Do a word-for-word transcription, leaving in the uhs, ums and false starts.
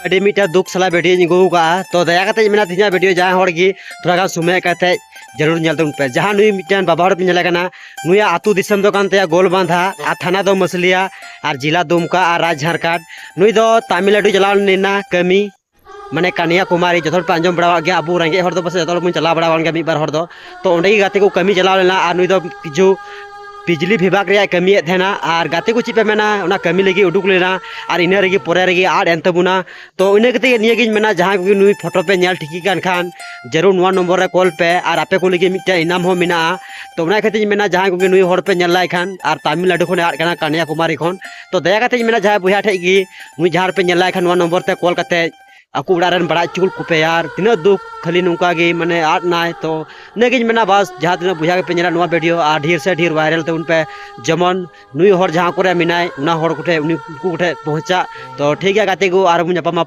ᱟᱹᱰᱤ ᱢᱤᱫᱴᱟᱝ ᱫᱩᱠ ᱥᱟᱞᱟᱜ ᱵᱷᱤᱰᱤᱭᱳᱧ ᱟᱹᱜᱩ ᱟᱠᱟᱫᱼᱟ᱾ ᱛᱚ ᱫᱟᱭᱟ ᱠᱟᱛᱮ ᱤᱧ ᱢᱮᱱᱟ, ᱛᱮᱦᱮᱧᱟᱜ ᱵᱷᱤᱰᱤᱭᱳ ᱡᱟᱦᱟᱸᱭ ᱦᱚᱲ ᱜᱮ ᱛᱷᱚᱲᱟ ᱜᱟᱱ ᱥᱚᱢᱚᱭ ᱠᱟᱛᱮ ᱡᱟᱹᱨᱩᱲ ᱧᱮᱞ ᱛᱟᱵᱚᱱ ᱯᱮ᱾ ᱡᱟᱦᱟᱸ ᱱᱩᱭ ᱢᱤᱫᱴᱟᱝ ᱵᱟᱵᱟ ᱦᱚᱲ ᱯᱮ ᱧᱮᱞᱮ ᱠᱟᱱᱟ, ᱱᱩᱭᱟᱜ ᱟᱹᱛᱩ ᱫᱤᱥᱚᱢ ᱫᱚ ᱠᱟᱱ ᱛᱟᱭᱟ ᱜᱳᱞᱵᱟᱸᱫᱷᱟ, ᱟᱨ ᱛᱷᱟᱱᱟ ᱫᱚ ᱢᱟᱹᱥᱞᱤᱭᱟ, ᱟᱨ ᱡᱮᱞᱟ ᱫᱩᱢᱠᱟ ᱟᱨ ᱨᱟᱡᱽ ᱡᱷᱟᱨᱠᱷᱟᱸᱰ᱾ ᱱᱩᱭ ᱫᱚ ᱛᱟᱢᱤᱞᱱᱟᱰᱩ ᱪᱟᱞᱟᱣ ᱞᱮᱱᱟ ᱠᱟᱹᱢᱤ, ᱢᱟᱱᱮ ᱠᱟᱱᱭᱟᱠᱩᱢᱟᱨᱤ, ᱡᱚᱛᱚ ᱦᱚᱲ ᱯᱮ ᱟᱸᱡᱚᱢ ᱵᱟᱲᱟᱣᱟᱜ ᱜᱮᱭᱟ᱾ ᱟᱵᱚ ᱨᱮᱸᱜᱮᱡ ᱦᱚᱲ ᱫᱚ ᱯᱟᱥᱮᱡ ᱡᱚᱛᱚ ᱦᱚᱲ ᱵᱚᱱ ᱪᱟᱞᱟᱣ ᱵᱟᱲᱟ ᱟᱠᱟᱱ ᱜᱮᱭᱟ ᱢᱤᱫ ᱵᱟᱨ ᱦᱚᱲ ᱫᱚ᱾ ᱛᱚ ᱚᱸᱰᱮ ᱜᱮ ᱜᱟᱛᱮ ᱠᱚ ᱠᱟᱹᱢᱤ ᱪᱟᱞᱟᱣ ᱞᱮᱱᱟ, ᱟᱨ ᱱᱩᱭ ᱫᱚ ᱠᱤᱪᱷᱩ ᱵᱤᱡᱽᱞᱤ ᱵᱤᱵᱷᱟᱜᱽ ᱨᱮᱭᱟᱜ ᱠᱟᱹᱢᱤᱭᱮᱫ ᱛᱟᱦᱮᱱᱟ, ᱟᱨ ᱜᱟᱛᱮ ᱠᱚ ᱪᱮᱫ ᱯᱮ ᱢᱮᱱᱟ, ᱚᱱᱟ ᱠᱟᱹᱢᱤ ᱞᱟᱹᱜᱤᱫ ᱩᱰᱩᱠ ᱞᱮᱱᱟ, ᱟᱨ ᱤᱱᱟᱹ ᱨᱮᱜᱮ ᱯᱚᱨᱮ ᱨᱮᱜᱮ ᱟᱫ ᱮᱱ ᱛᱟᱵᱚᱱᱟ᱾ ᱛᱚ ᱤᱱᱟᱹ ᱠᱟᱛᱮ ᱱᱤᱭᱟᱹ ᱜᱤᱧ ᱢᱮᱱᱟ, ᱡᱟᱦᱟᱸᱭ ᱠᱚᱜᱮ ᱱᱩᱭ ᱯᱷᱳᱴᱳ ᱯᱮ ᱧᱮᱞ ᱴᱷᱤᱠᱮ ᱠᱟᱱ ᱠᱷᱟᱱ, ᱡᱟᱹᱨᱩᱲ ᱱᱚᱣᱟ ᱱᱚᱢᱵᱚᱨ ᱨᱮ ᱠᱚᱞ ᱯᱮ, ᱟᱨ ᱟᱯᱮ ᱠᱚ ᱞᱟᱹᱜᱤᱫ ᱢᱤᱫᱴᱮᱱ ᱤᱱᱟᱢ ᱦᱚᱸ ᱢᱮᱱᱟᱜᱼᱟ᱾ ᱛᱚ ᱚᱱᱟ ᱠᱷᱟᱹᱛᱤᱨ ᱤᱧ ᱢᱮᱱᱟ, ᱡᱟᱦᱟᱸᱭ ᱠᱚᱜᱮ ᱱᱩᱭ ᱦᱚᱲ ᱯᱮ ᱧᱮᱞ ᱞᱟᱭ ᱠᱷᱟᱱ, ᱟᱨ ᱛᱟᱢᱤᱞᱱᱟᱰᱩ ᱠᱷᱚᱱᱮ ᱟᱫ ᱠᱟᱱᱟ, ᱠᱟᱱᱭᱟᱠᱩᱢᱟᱨᱤ ᱠᱷᱚᱱ, ᱛᱚ ᱫᱟᱭᱟ ᱠᱟᱛᱮ ᱤᱧ ᱢᱮᱱᱟ, ᱡᱟᱦᱟᱸᱭ ᱵᱚᱭᱦᱟ ᱴᱷᱮᱡ ᱜᱮ ᱱᱩᱭ ᱡᱟᱦᱟᱸ ᱨᱮᱯᱮ ᱧᱮᱞ ᱞᱟᱭ ᱠᱷᱟᱱ, ᱱᱚᱣᱟ ᱱᱚᱢᱵᱚᱨ ᱛᱮ ᱠᱚᱞ ᱠᱟᱛᱮ ᱟᱠᱚ ᱚᱲᱟᱜ ᱨᱮᱱ ᱵᱟᱲᱟᱭ ᱦᱚᱪᱚ ᱠᱚᱯᱮ᱾ ᱟᱨ ᱛᱤᱱᱟᱹᱜ ᱫᱩᱠ, ᱠᱷᱟᱹᱞᱤ ᱱᱚᱝᱠᱟ ᱜᱮ ᱢᱟᱱᱮ ᱟᱫ ᱱᱟᱭ᱾ ᱛᱚ ᱤᱱᱟᱹᱜᱤᱧ ᱢᱮᱱᱟ, ᱵᱟᱥ ᱡᱟᱦᱟᱸ ᱛᱤᱱᱟᱹᱜ ᱵᱚᱭᱦᱟ ᱜᱮᱯᱮ ᱧᱮᱞᱟ ᱱᱚᱣᱟ ᱵᱷᱤᱰᱤᱭᱳ, ᱟᱨ ᱰᱷᱮᱨ ᱥᱮ ᱰᱷᱮᱨ ᱵᱷᱟᱭᱨᱟᱞ ᱛᱟᱵᱚᱱ ᱯᱮ, ᱡᱮᱢᱚᱱ ᱱᱩᱭ ᱦᱚᱲ ᱡᱟᱦᱟᱸ ᱠᱚᱨᱮ ᱢᱮᱱᱟᱭ, ᱚᱱᱟ ᱦᱚᱲ ᱠᱚᱴᱷᱮᱡ, ᱩᱱᱤ, ᱩᱱᱠᱩ ᱠᱚᱴᱷᱮᱡ ᱯᱚᱸᱦᱪᱟᱜ᱾ ᱛᱚ ᱴᱷᱤᱠ ᱜᱮᱭᱟ ᱜᱟᱛᱮ ᱠᱚ, ᱟᱨᱦᱚᱸ ᱵᱚᱱ ᱧᱟᱯᱟᱢᱟ᱾